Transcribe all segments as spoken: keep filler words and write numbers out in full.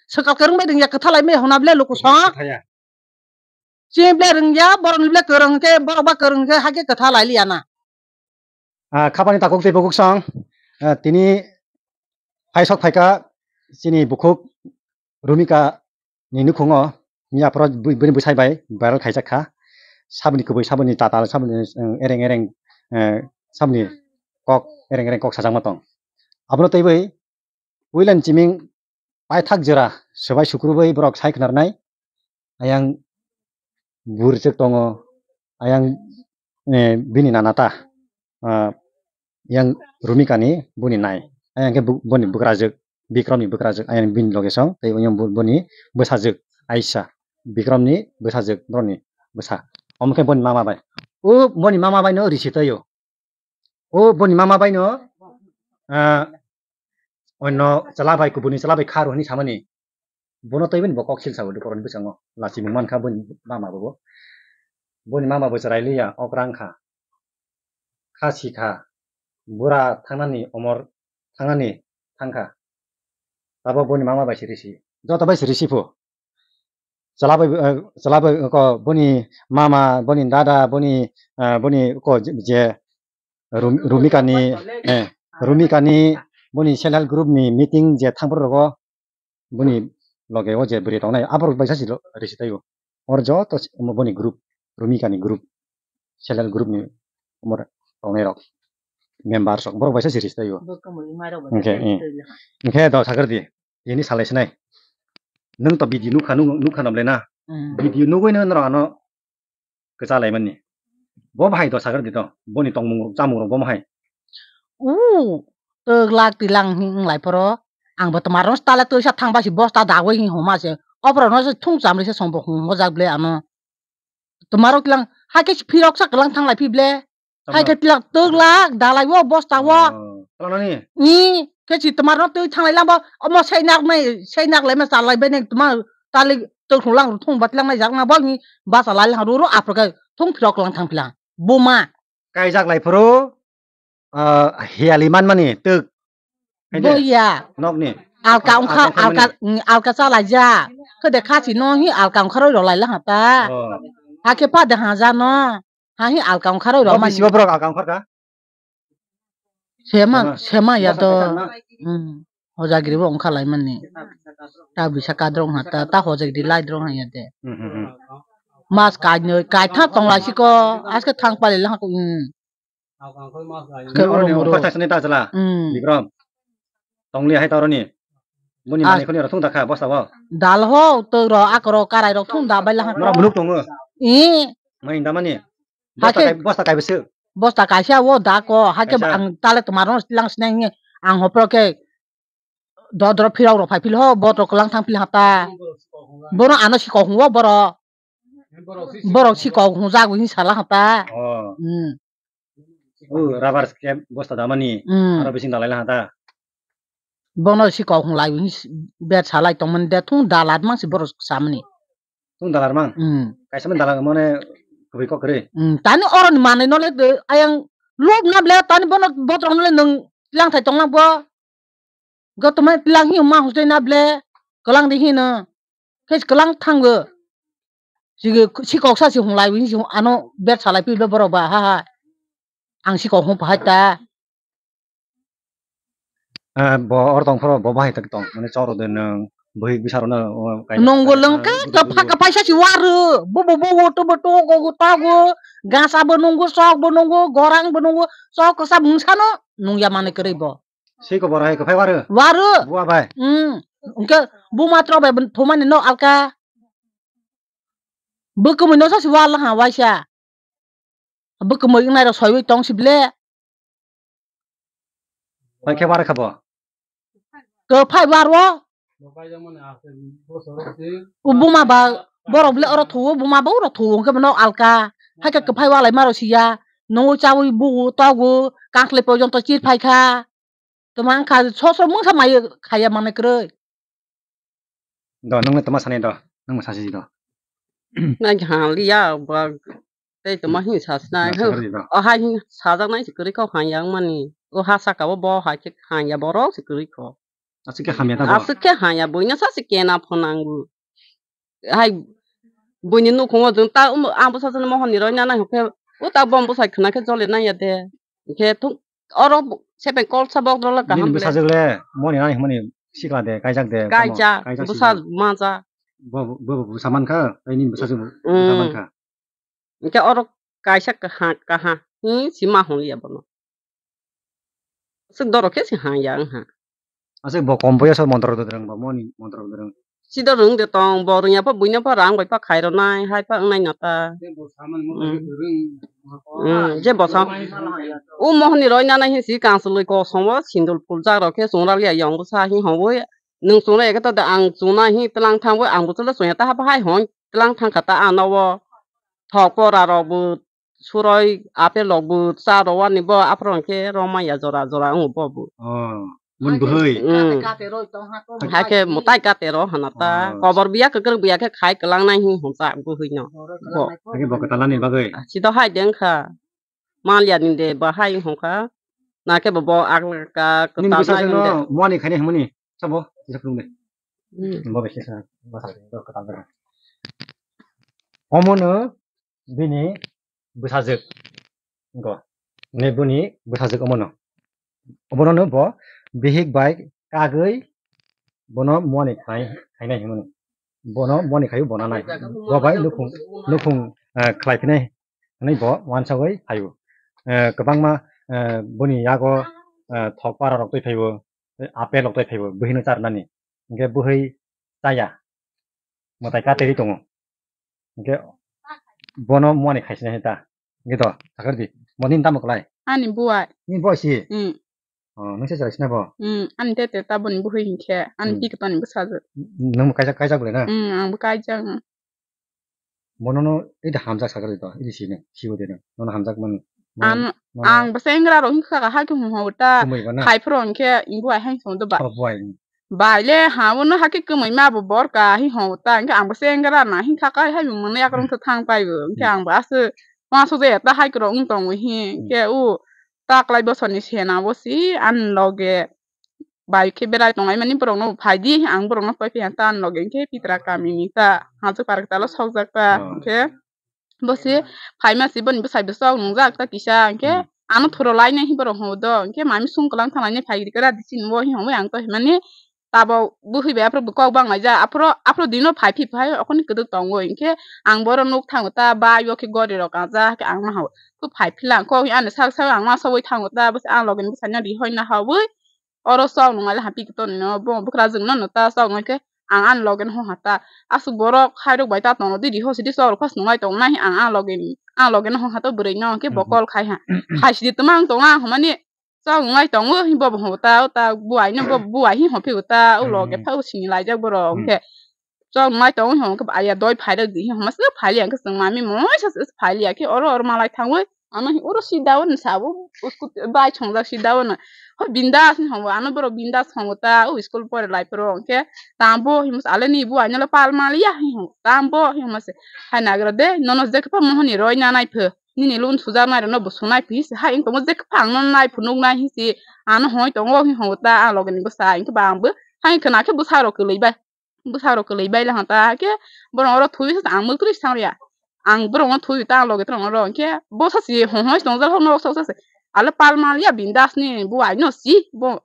Swkal kwrwng bai rwngya kwtha lai maya hona ble luku song. Kwthaya. Chini ble rwngya, borok ni ble kwrwng khe, borok ba kwrwng khe, hakhe kwtha lai liya na. Ah, khapani takhuk tei bukhuk song, ah, tini phaisok phaikha chini bukhuk Rumika ni nukhungo, miya phoro bui-, bini bwsai bai viral khaijak kha. Saboni kubui, saboni tatal, saboni, eh, ereng ereng, eh, saboni kok, ereng ereng kok sajakma tong. Abono teiwi puila ni chiming paithak jora swbai sukrubui borok sai khnarnai. Ayang burjak tongo, ayang, eh, bini nana ta, ah, yang Rumika ni boni nai. Ayang khe bu-, boni bwkrajwk, Bikrom ni bwkrajwk, ayang bini loge song, tei oyang bo-, boni bwsajwk, Aisha, Bikrom ni bwsajwk, borok ni bwsa. Omo khe boni mama bai. O boni mama bai no risi twi o. O boni mama bai no, ah, Oino chwla bai kubuni chwla bai kha rw hwnwi samani. Bono twi bini bo kok sil sao dukoroni bwskango. Lachimung man kha boni mama bo. Boni mama bo chwrai liya, okrang kha. Kha si kha. Bura thangnani omor thangnani thang kha. Tabok boni mama bai se risi. Joto bai se risi pho. Chwla bai, eh, chwla bai ko boni mama, boni dada, boni, eh, boni ko je, je Rum-, Rumika ni, eh, Rumika ni boni self help group ni meeting je thangphuru rogo boni loge o je bwrwi tongnai aborok bai sasi risi taiyo. Or joto si-, omo boni group, Rumika ni group, self help group ni omo tongnai rok, member sok borok bai sasi risi taiyo. Hwnkhe, eh. Hwnkhe do sakar di, ini salai sinai. Nwng to video nukha, nukha, nukha namle na? Hmm. Video nugwi no norok ano kwchalaimani. Bo bahai to sakar di to. Boni tongmung rok, chamung rok bo bahai. U, twglak tilang hing lai phoro. Ang bo twmaro stala twisa thang bai si bosta dagwi hing homa se. Opor no se thung chamri se sombo hung hojak ble ano. Twmaro tilang hai khe phirok sa kwlang thang lai phi ble. Hai khe tilang twglak dalai o bosta o. Oh, twlang nani? Ni khe si twmaro twi thang lai lang bo. Omo sei nak nai, sei nak lai ma chalai bai nai twma tali twi khung lang thung bat lang nai jak na bo ni basa lai lang ro ro aphro khe thung phirok kwlang thang philang. Buma. Kaijak lai phuru, ah, hiyali manmani twk. Hai de? Boya. Nokni. Alka wngkha, alka wngkha alka, mani. Mm, alka chalaijak. Khe de khasi no hi alka wngkha roi rwlai la ha ta. Oh. Hakhe pa de ha ja no. Ha hi alka wngkha roi rw mani. Bisibo borok alka wngkha ka? Sema, sema ya to. Hmm. Hojagri bo wngkha lai mani. Ta bisa kadrong ha ta, ta hojagri lai drong ha ya de. Hmm, hmm, hmm. Mas kainwi, kaitha tong lai siko, aske thang pali lang ko. Hmm. Ke oro ni oro. Ongkha sasani ta jala. Hmm. Bikram. Tongli hai ta oro ni. Boni manwi khoni oro thung ta kha bosta bo. Dal ho, to ro, ak ro, karai ro thung da bai lang. Mora muluk tongo. Eh. Mai da mani. Bosta kai, bosta kai bese. Bosta kaisa o da ko, hai khe ang tale twmaro lang sinai ang hopro khe dodro phirok rok phai phil ho, botrok kwlang thang phil ha ta. Bono ano sikok hung o boro. Borok sikok hung jak hing sala ha ta. Oh. Hmm. O rubber scrap bosta damani. Hmm. Aro bising dalai la ha ta. Bono sikok hung lai hing bet salai tongmani de thung dalat mang si borok samani. Thung dalar mang. Hmm. Kaisa man dalar mane kubui kok kwrwi. Hmm. Tani oroni manwi no le de ayang lob na ble tani bono botrok no le nwng lang thai tong lang bo. Gotoma tilang hi ma hosdai na ble, kwlang di hino. Khe kwlang thango. Sigi sikok sa si hunglai wini si ano bet salai pi borok ba ha ha. Ang sikok hung pahai ta. Ah, bo or tong phoro bo bahai tak tong. Mane choro de nang bui bisaro na. Nunggu lengka ka phaka paisa si waru. Bo bo bo to bo to go go ta go. Gasa bo nunggu, sok bo nunggu, gorang bo nunggu, sok sa mungsa no nungya mane kwrwi bo. Siko bo hai kwphai waru. Waru. Bua bai. Hmm. Engke buma tro bai thumani no alka. Bwkmwi no sasi wal ha waisa. Bwkmwi wngnai rok soiwi tong si ble. Hai khe waru kha bo. Kwphai waru. Buma ba borok ble oro thuo, buma ba oro thuo, hwnkhe bono alka. Hai khe kwphai walai maro siya. Nungo chawi bugu, togu, kangkhlai porjonto chir phai kha. Toma wngkha, so so mungsa mai khaya manai kwrwi. Do, nungno toma sanai do, nungno sasi do. Nang haliya, ba, tei toma hin sasnai. Nang sakari do. O hai hin sajaknai si kwrwi kho hanya wngmani. O ha saka o bo hai khe hanya borok si kwrwi kho. Aswk khe hamya ta bo. Aswk khe hamya, buino sachi kena phunango. Hai buini nukhungo jwng ta, um, ang bwsajwkno mohorni roi nana hwnkhe, o ta bom bwsai khwna khe jole naiya de. Hwnkhe thung, oro bu-, sepe kolsa bok rwla kaham le. Nini bwsajwk le mohorni nana hwnmani sikla de, kaijak de, tamo, kaijak, kaijak bwsa sikla. Maja. Bo, bo, bo bwsa mankha, tei nini bwsajwk bo bwsa mankha. Hwnkhe oro kaisa kaha, kaha, hmm, si ma hwnliya bono. Aswk doro khe se ha ya wngha. Aswk bo kom boyos o montro rwdwrwng bo, moni montro rwdwrwng. Sido rwng de tong, bo rwngya pha buino pha rang bai pha khairwnai, hai pha wngnai no ta. Hmm, je bo sa. O mohorni roi nana hin si kansulwi kosom o sindul phul jak rok khe chwng raliya yong bwsa hin hongwi. Nwng chwng raliya khe to de ang chwng na hin tlang thang bai ang bo chwla chwng ya ta ha pha hai hong tlang thang kha ta ano o. Thok pora rok bo suroi, apple rok bo cha rwani bo, aphuru hwnkhe romaya jora jora wngo bo bo. Oh, bun bwhwi. Hmm. Hakhe mwtai kate rw hana ta. Oh. Kobor biya kwkrwng biya khe khai kwlangnai hin hwnsa bwhwino. Bo. Hakhe bo kwtalani bagwi. Sido hai de wngkha. Maliani de bo hai hwnkha. Nakhe bo bo aklaka kwtal nai hwnde. Nini bwsajwkno muani khainai hwnmani. Sabo, kisa phwrwng de. Hmm. Bo bai kisa bwsajwk kwtal de. Omono bini bwsajwk. Go. Ne buni bwsajwk omono. Obono no bo bihik bai kagwi bono muani khai, khainai hwnmani. Bono muani khai bo nanai. Bo bai nukhung, nukhung, eh, khlai phinai hwnwi bo wansagwi phaio. Eh, kwbangma, eh, boni yago, eh, thok para rok twi phaio, tei apple rok twi phaio, bwhwino charwnani. Hwnkhe bwhwi chaya. Mwtai ka teri tongo. Hwnkhe bono muani khaisina hita. Hwnkhe to, sakar di. Bo nini tamo kwlai? Ani buai. Nini buai si? Hmm. Oh, nungsa chwrai sina bo? Hmm, ani tete ta boni buhwi hinkhe, ani hmm, pi kwtani bwsajwk. Nwng bo kaijak, kaijak bwlai na? Hmm, ang bo kaijak. Bono no ida hamjak sakar di to, idi sini, sibo de no. Nono hamjak mani. Nono, nono ang bo sengra rok hinkha ka hakhe hung hota. Kumui bo na? Khai phuru hinkhe, buai hai song do ba. Oh, buai. Bai le ha, o no hakhe kwmwi ma bo bor ka hi hwn ta, hwnkhe ang bo chengra na hinkha kai hai mwnwi yakrwng thang pai bo, hwnkhe hmm, ang bo aswk uansuk jaya ta hai kwrwng wng tongo hi, hmm, hwnkhe o ta kwlai bosor ni sena bo si ani loge bai khe berai tonglai mani borok no phai di, ang borok no koi phiya ta ani loge, hwnkhe pitra kami ni ta hajwk par kwtal o sokjak ta, oh, hwnkhe. Bo se phaima se boni bwsai bwswk nungjak ta kisa, hwnkhe hmm, ano thuro lainai hi borok hwnwi do, hwnkhe mami sung kwlang thang lainai phai rikhe radi chini bo hi hwnwi ang to himani tabok bwhwi bai aphuru bwkok bang laijak, aphuru, aphuru dino phai phi phai okhorni kwdwk tongwi, hwnkhe ang bohrok nuk thango ta bai o khe gori rok kangjak, hwnkhe ang ma hao, khe phai phi lang kho, ani sak sak ang ma sogwi thango ta, bo se ang logi ni bwsai no rihoi na hawi. Oro chwk nung ale hampi khe tonwi no, bo bwkrajwk no no ta chwk nung khe ang ani loge no hwn ha ta. Aswk borok khairok bai ta tongo, didi hosidi chwk rok phas nung ai tong nai ang ani loge ni, ani loge no hwn ha ta bwrwi no, hwnkhe bo hmm, call khai ha. Hai sidi twma ang tongo ang hwnmani chwk nung ai tongo, hwnwi bo bo hwn ta, o ta buai no bo buai hi hwn phi o ta, o loge hmm, pha o sini laijak borok hmm, hwnkhe. Chwk nai tongo hwnwi hwnwi khe aya doi phai rwk di hwnwi hwnma se phai liya hwnkhe chwng mami moisa se phai liya khe oro oro malai thangwi ano hi oro sida o ni sabo scooty bike chongjak sida o no. Hoi bindas ni hwnwi ano borok bindas hwnwi ta o school pore lai phuru hwnkhe tambo hwnwi se ale ni bo aino le pal mal ya hwnwi hwnwi tambo hwnwi hwnma se hai nagra de nono je khe mohon ni roi na nai pho nini lun sujak nai rok no bo sunai phi se hai wng tongo je khe phang no nai phunuk nai hwnwi se ano hoi tongo hwnwi hwnwi ta ang loge ni bwsa hwnkhe ba ang bo hai khwna khe bwsa rok kwlwi bai. Bwsa rok kwlwi bai le hwn ta, hakhe borok oro thwi sa ang mwktwi sang ya. Ang borok no thwi ta ang loge tong oro, hwnkhe bo sa si hwn hwn tong jak, nok sa sa se. Ale pal mal ya bindas ni bo ai no si, bo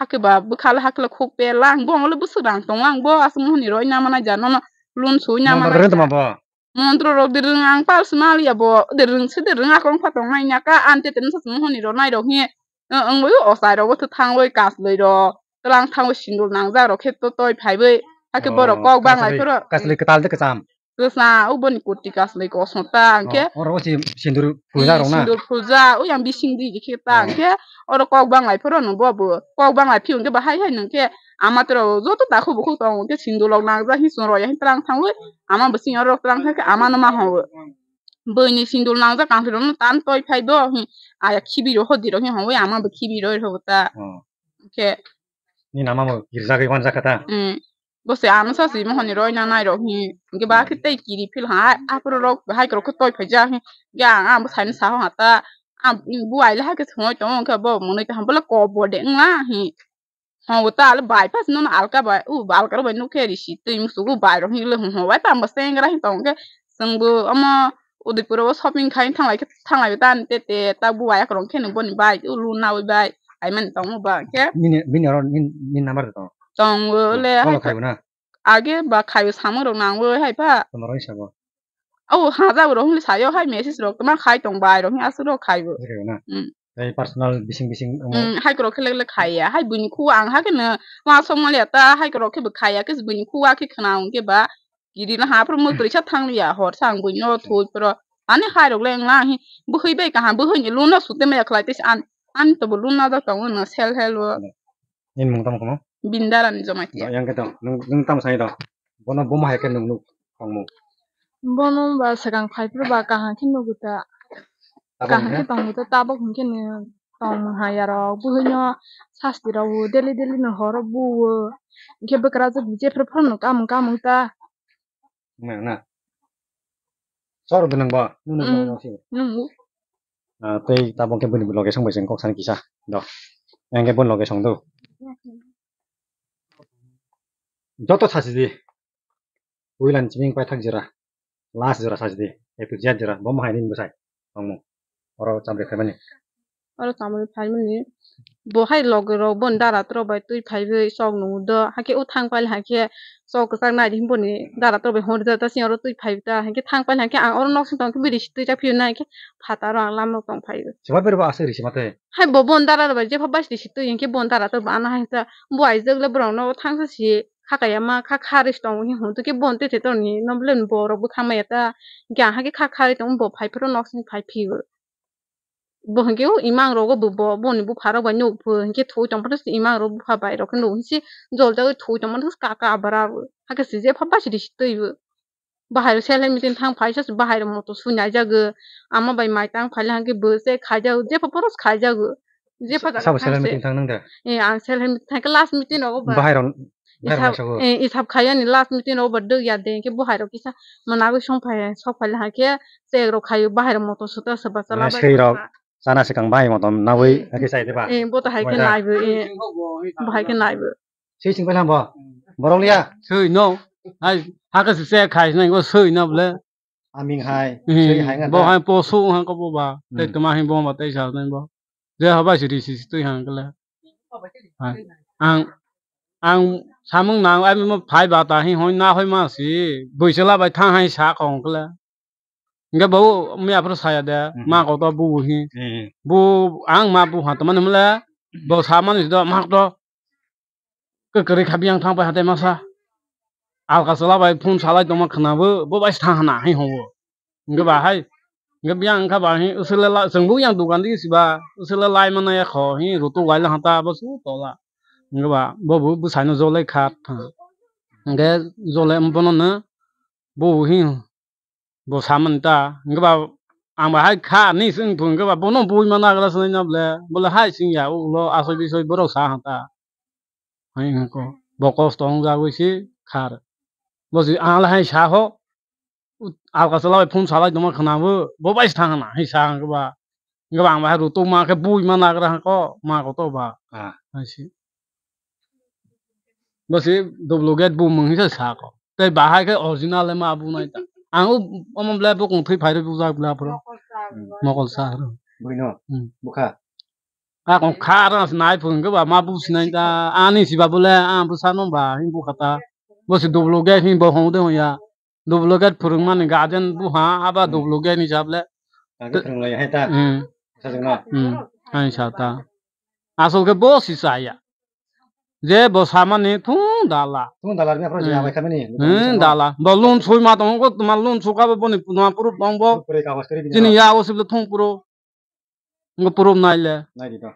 hakhe ba bwkha le hakhe le khuk pe lang, bo le bwswk rang tong lang, bo aswk mohon ni roi na manai ja, nono lun sui na manai ja. Montro rok de rwng ang pal swnal ya bo, de rwng se de rwng akong pha tong nai nya ka, ante tene sa mohon ni rok nai rok hi, ang bai o osai rok bo thang bai kasloi rok, tlang thang bai sindul nang jak rok khe to toi phai bai, hakhe borok kok bang lai phoro. Kasloi kwtal de kwcham. Kwsa, o boni kurti kasloi kosom ta, hwnkhe. Oro o si sindur phulja rok na? Sindur phulja, o yang bising di khe ta, hwnkhe oro kok bang lai phoro no bo bo, kok bang lai phi hwnkhe bahai hai nungkhe. Ama toro joto takhuk bukhuk tongo, hwnkhe sindulok nangjak, hisung rok ya, tlang thangwi, ama bwsing oro tlang thangkhe, ama no ma hwnwi. Bwini sindul nangjak, kangthirok no tan toi phai do, hi, aya khibi rok, hodi rok, hi hwnwi, ama bo khibi roi rok ta. Oh. Hwnkhe. Ni nama bo girjagwi wanjak kha ta? Mm. Bo se ano sa si mohon ni roi na nai rok, hi, hwnkhe ba khe tei kiri phil ha, aphuru rok, hai rok khe toi phai jak, hi, hwnkhe ang, ang bo sai no sa hwn ha ta, ang, bo ai le hai khe songwi tongo, hwnkhe bo mwnwi tong ha, bo le kok bo de wng la, hi. Ho, ta ale bypass no alka bai, u alka bai nuk khe risi twi musugo bai rok hinle ho, ho, bai tamo sengra hin tong khe, chwngbo omo Udaipur o shopping khai thanglai khe, thanglai ta te te ta bu bai akorong khe no boni bai, u lu na bai, ai man tong mo ba khe. Bini, bini oro ni, ni number de tong. Tong le, bono hai khaibo na? Age ba khayo samung rok nang bo hai pha. Tamo roi sabo. Oh, haja rok hwnwi sayo hai message rok tamo khai tong bai rok hwnwi aswk rok khai bo. Ore na. Mm. Tei personal bising bising amo. Mm, hai korok khe le le khai ya. Hai buini khu ang ha khe no ma song mali ta hai korok khe bo khai ya khe buini khu a khe khna hwn khe ba kiri na ha phro mo twi sa thang ya hor sa ang buini no thoi phro. Ani hai rok le ang la hi bwhwi bai kaham bwhwi ni luna sute maya khlai tei an an to bo luna da tong no sel hel o. Nini mung tamo kamo? Bindarani Jamatia. Yang khe to, nung, nung tamo sai to? Bono bomo hai khe nung nuk tongmung. Bono ba swkang phai phuru ba kaham khe nugo ta. Tabok kaham hwnkhe? Khe tongo ta, tabok hwnkhe nung tongmung hai ya rok. Buhino sasti rok bo daily daily no horo buo. Hwnkhe bwkrajwk bo jephru phano kamung kamung ta. Wngmano na? Chwrwngde nwngbo? Nwng nwng Mm. Nwng si. Nwng. Ah, tei tabok khe bini loge song bai chwng kok sani kisa. Do. Yang khe boni loge song do. Joto sasi di. Puila ni chiming paithak jora. Last jora sasi di. A to Z jora. Bo mahai nini bwsai. Tongmung. Oro chamri khaimani. Oro chamri khaimani. Bo hai loge rok bon dara tro bai twi phaiwi chok nungo do. Hakhe o thang pail hakhe chok kwchak nai di boni dara tro bai hor da ta sini oro twi phai ta. Hakhe thang pail hakhe ang oro nok song tong khe biri si twi chak phio na hakhe phataro ang lama tong phaiwi. Chwbai bwrwi bo aswk risi mate. Hai bo bon dara bai jepha bai si twi hakhe bon dara tro bai ana hai ta. Bo aijak le borok no thang sa si. Khakaya ma kha kha ris tongo hi hwn to khe bon te te torni no bole borok bo thang maya ta. Hwnkhe ang hakhe kha kha ri tongo bo phai phuru nok song phai phio. Bo hwnkhe o imang rogo bo, bo, boni bupha rok bai nuk phu hwnkhe thwi tong phuru imang rok bupha bai rok khe nuk hinsi jol jagwi thwi tong phuru kaka abra bo. Hakhe si jepha bai si ri si twi bo. Bahai rok self help meeting thang phai sa bahai rok moto sui nai jagwi. Ama bai mai tang phai le hwnkhe bo se khai jagwi jepha phuru khai jagwi. Jepha jaga sabo self help meeting thang nang da? Eh, ang self help meeting thang khe last meeting rogo ba. Bahai rok Isap, eh, isap khayani last meeting rogo ba dwk ya de, hwnkhe bo hai rok kisa mwnagwi song phai, sok phai le hai khe chek rok khayo, bahai rok moto suta se bachala bai swi rok chana swkang bahai motom nawi hakhe chai de ba? Eh, bo to hai khe naibo, eh, bo hai khe naibo. Swi sing phai bo? Borok liya? Swi no. Hai, hakhe se chek khai nai go swi no bole. Aming hai, hmm, swi hai nga bo da? Hai posu ha ko bo ba. Tei hmm. Tuma hai bo ma tei sa nai bo. Je haba si ri si si twi hang kle. Ang, ang samung nang ai mo phai ba ta hi hoi na hoi ma si. Bui sela bai thang hai sa kong kle. Nge bo mi aphro saya de, hmm, ma ko to bu hi. Hmm. Bu ang ma bu ha to mane mle. Bo sa mani do ma to. Kwkwrwi kha biyang thang pai hatai masa. Alka chwla bai phone salai tongma khwna bo, bo bai thang hana hai hwngo. Hwnkhe ba hai, hwnkhe biyang wngkha ba hai, uswle la, chwngbo yang dogan digi siba, uswle lai mana ya kho, hi rutuk waila hata bo su tola. Hwnkhe ba, bo bo bwsaino jolai kha thang. Hwnkhe jolai bono no, bo hi, bo samani ta, hwnkhe ba, ang ba hai kha ni se wngthung, hwnkhe ba, bono bui ma nagra se nai na ble, bole hai sing ya, ulo asoi bisoi borok sa ha ta. Hai wngkha ko, bo kosto wng jagwi se kha re. Bo se ang le hai sa ho, alka chwla bai phone salai tongma khwna bo, bo bai se thang hana, hai sa hwnkhe ba, hwnkhe ba ang ba hai rutuk ma khe bui ma nagra ha ko, ma koto ba. Ah. Hai se. Bo se duplicate bo mung hinsa sa ko. Tei bahai khe original le ma bu nai ta. Ang o omo ble bukung thwi phai rw bujak ble aphuru. Mokol sa. Mokol sa ro. Buino. Hmm. Bukha. A kong kha ro nai phung khe ba ma bu sinai ta. Ani siba bole a bu sa no ba hin bukha ta. Bo se duplicate hin bo hong de hong ya. Duplicate phwrwngmani guardian buha, abo, hmm, duplicate ni jable. Kage phwrwng lai hai ta? Hmm. Sajwkno? Hmm, hai sa ta. Asol khe bo si chaya. Je bo samani thung dala. Thung dala ni aphro je, hmm, abai khamani. Hmm, dala. Bo loan sui ma tongo, tuma loan suka bo boni tuma proof tong bo. Pure kagos kari bini. Chini ya o sibole thung puro. Ngo proof nai le. Nai di to.